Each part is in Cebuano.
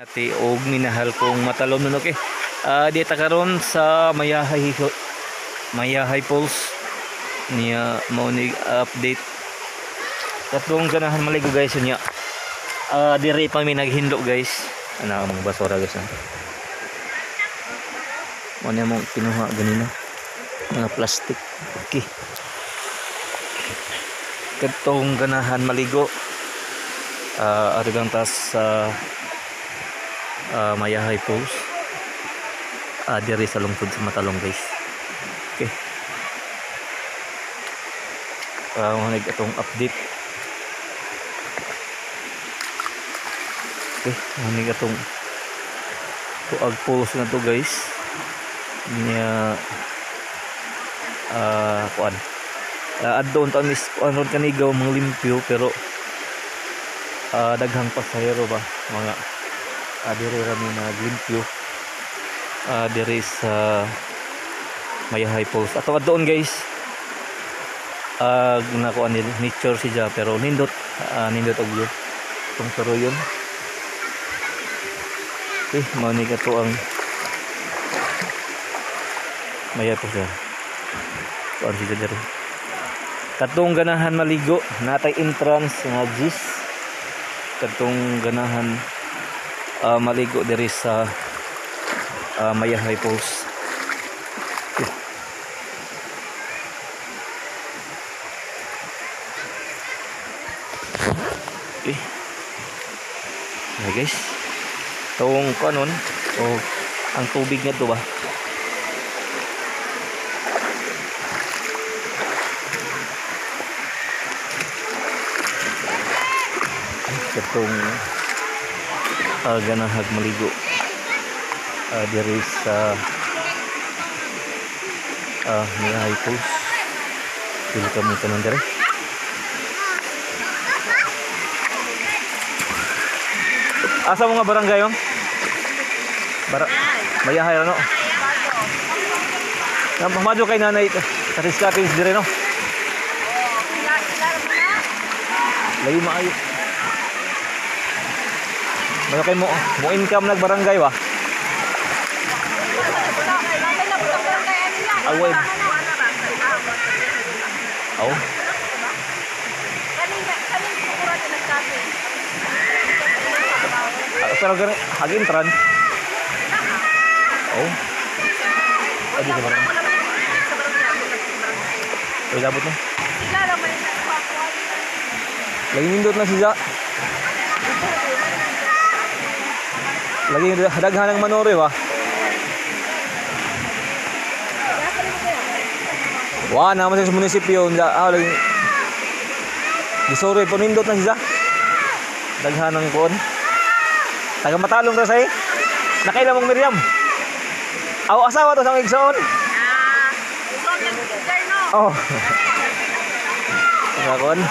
Ati og minahal kong matalom nun, okay. Dita karon sa Mayahay Mayahay Falls niya, mao ni update katong ganahan maligo, guys, niya. Diri pa mi naghinlo, guys. Ana ang mga basura, guys. Ah. Mao na mong kinuha ganina. Mga plastic. Okay. Katong ganahan maligo. Ari lang ta sa Mayahay Falls. Diri sa lungsod sa Matalom, guys. Okay. Mao na atong update. Okay, mao ni atong Tuag Falls na to, guys. Niya kuan. Adto unta mis kuan ron kanigaw mga limpyo, pero daghang pasahero ba, mga diri ra mi naglimpyo diri sa Mayahay Falls. Ato adtoon, guys. Nakuan nila nature siya, pero nindot nindot og view. Itong saruyon. Okay, mao ni kato ang Mayahay Falls. Kuan siya diri. Katong ganahan maligo, natay entrance nga gis. Katong ganahan maligo diri sa Mayahay Falls. Okay. Okay. Okay, guys. Tong kanon o ang tubig nga to ba? Katong ganahag maligo diri sa Mayahay Falls. Welcome mo tanan diri. Asa mo nga barangay yun? Mayahay ano? Madyo kay nanay sa cottage diri, no? Layo maayo. Mayo kay mo mo income nag barangay ba? Away. Aw. Pero gani hag entrance. Oh. Ay, di sa barangay. Uy, labot na. Lagi nindot na siya. Lagi daghan ng manore ba? Wa naman sa munisipyo lagi. Gisuri po, nindot na siya. Daghan ng kuon. Taga Matalom ra say. Nakaila mong Miriam. Aw, asawa to sa igsoon. Oh. Kuon.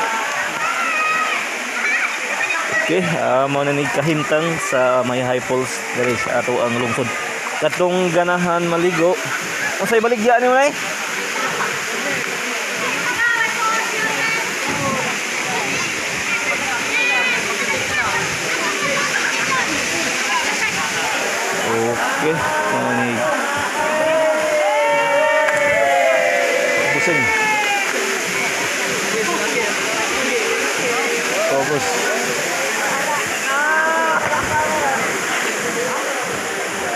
Okay, mao na ni kahimtang sa Mayahay Falls diri sa ato ang lungsod. Katong ganahan maligo, unsay baligya nimo nay? Okay, mao ni busing. Focus.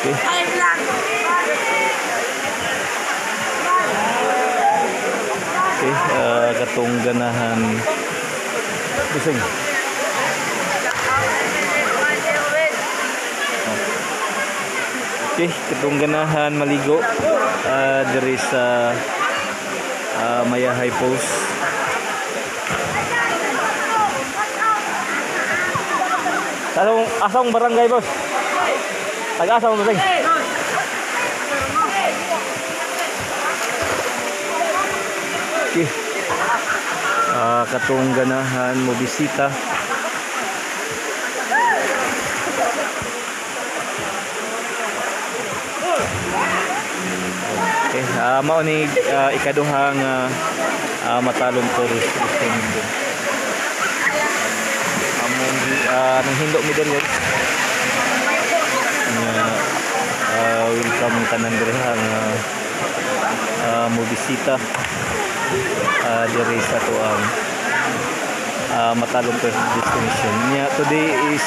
Okay. Okay, katong ganahan busing. Okay, katong ganahan maligo diri sa Mayahay Falls. Asong barangay, boss? Taga-asa mo, bossing? Okay. Katong ganahan mo bisita. Okay, mao ni ikaduhang Matalom Tourist Destination. Among nang hindot mi diri, guys. Welcome ang tanan diri ha nga mobisita diri sa atuang Matalom tourist destination. Nya today is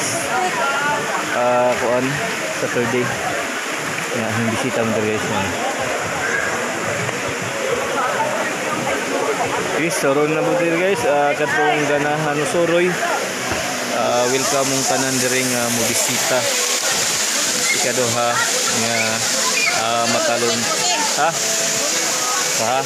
kuan, Saturday. Nya ang bisita mo diri, guys, yan. Okay, so ron na po diri, guys, katong ganahan og suroy. Welcome mong tanan diri nga mobisita. Ikaduha nga Matalom. Ha? Ha?